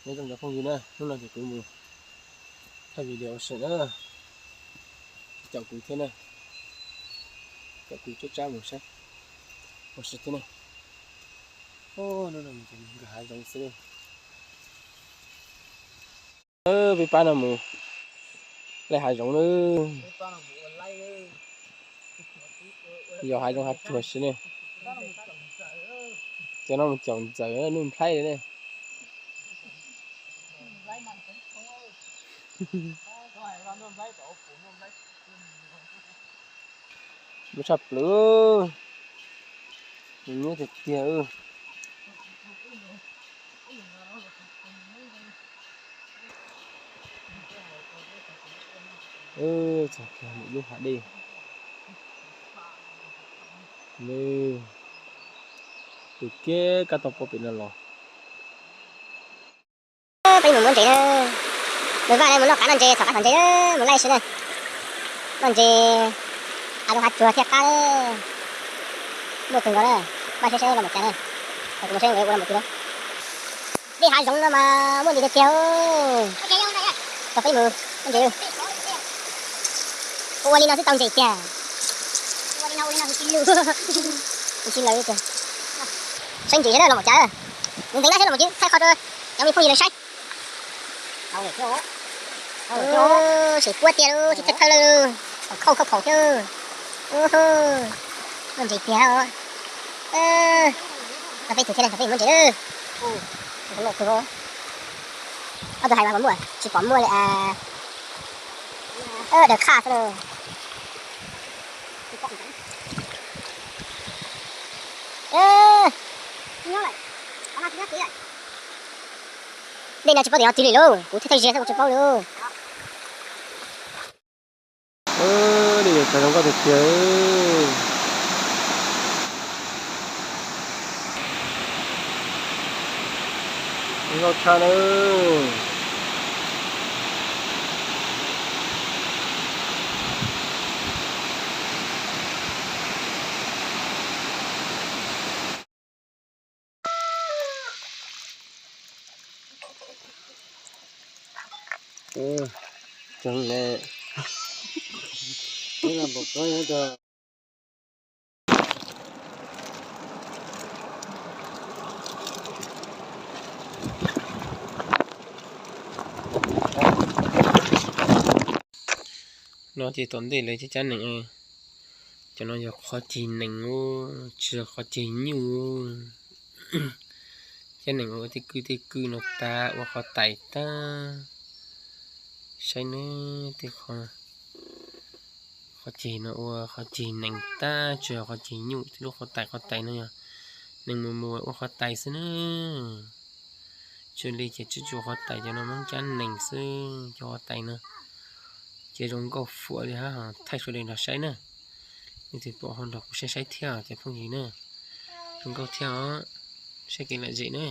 Nyob zoo cov phooj ywg na, hnub no ces kuv mus thaij video ua si na, caum kuv thiab na, caum kuv tsab tsab mus saib ua si thiab na. Hnub no ces nkag hav zoov xwb. Peb pab no mus laij hav zoov na. Yos hav zoov hav tsuag si ne. Cov no mus caum ntxawm nuj nplhaib li ne. Lub tshaj plaws. Nws nyuaj tiag tiag. Txog kiag mus lub hav dej. Tus kiab kab toj pob pem no los. Peb mus muab ntses na. Mus vaj mus noj qav noj ntses, txhom qav txhom ntses, mus laij si na. Noj ntses, hav zoov hav tsuag thiaj qab. Muaj kawg nkaus na. Vaj saib saib los mus cas na. Kuv mus saib nkawd ua los mus twg na. Dej hav zoov no mas muaj ntses tiag tiag. Coj peb mus muab ntses. Ua li no xwb tau ntses tiag. Ua li no ua li no xwb lus. Saib ntses na los mus cas. Mus ntev na saib los mus thaij qhov rau cov me phooj ywg lawv saib. Tseem puab tiag lawm, tsis thawj thawj lawm. Khauj khauj phaum thiab. Muaj ntses tiag os. Peb tug thiaj li peb muab ntses. Ob tug hais mas muaj tsis pom muaj li. Daws khaj xwb. Dej no tsis paub tias yog twg li lauj, kuv thiaj thaij ze xwb kuv tsis paub li. Dej yuav tsaus zoo nkauj tiag tiag. Zoo nkauj tshaj na. No ces tom ntej lawv cab cab nees. Cov no yog qhov ceg nees, tsis yog qhov ceg nyuj. Cab nees ua tej kwj tej kwj no tag, ua qhov tais tag. Saib neb tej qhov, qhov ceg no ua qhov ceg nees tag, tsis yog qhov ceg nyuj. Tej lub qhov tais qhov tais no yog nees mus mus ua qhov tais xwb na. Tsis li ces tsis tsuas qhov tais, cov no muab cab nees xwb, cov qhov tais no. Ces zoo nkauj fuam li hab, thaij sawv daws nrog saib na. Nej twg pom ho nrog kuv saib saib thiab cov phooj ywg na. Zoo nkauj thiab os, saib kev lom zem na.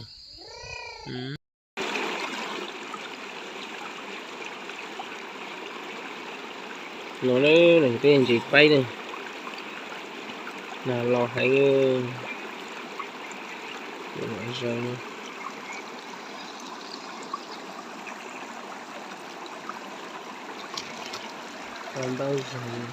No na, no peb ntses paib ne, no los heev. Zoo, ntau zoo.